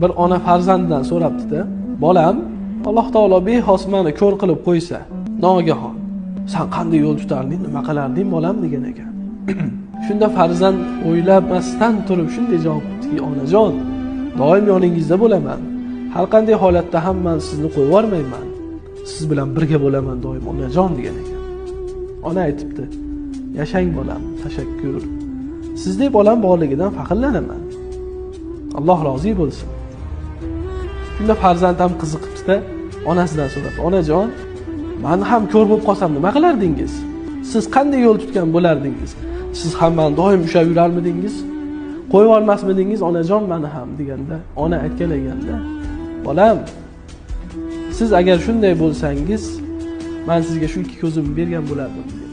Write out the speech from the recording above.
Bir ona farzandidan so'rabdi-da, bolam, Alloh taolo bexos meni ko'r qilib qo'ysa, nogahon san qanday yo'l tutarding, nima qilarding bolam degan ekan. Shunda farzand o'ylamasdan turib shunday javob qilibdiki, onajon, doim yoningizda bo'laman. Har qanday holatda ham men sizni qo'yib yubormayman. Siz bilan birga bo'laman doim onajon degan ekan. Ona aytibdi, yashang bolam, tashakkur. Sizdek bolam borligidan faxrlanaman. Alloh rozi bo'lsin. Shunda farzand ham qiziqibdi-da, onasidan so'rabdi, onajon, men ham ko'r bo'lib qolsam nima qilardingiz? Siz qanday yo'l tutgan bo'lardingiz? Siz ham meni doim ushlab yurarmidingiz? Qo'yib yubormasmidingiz onajon meni ham deganda, ona aytgan ekanda, bolam, siz agar shunday bo'lsangiz, men sizga shu ikki ko'zimni bergan bo'lardim.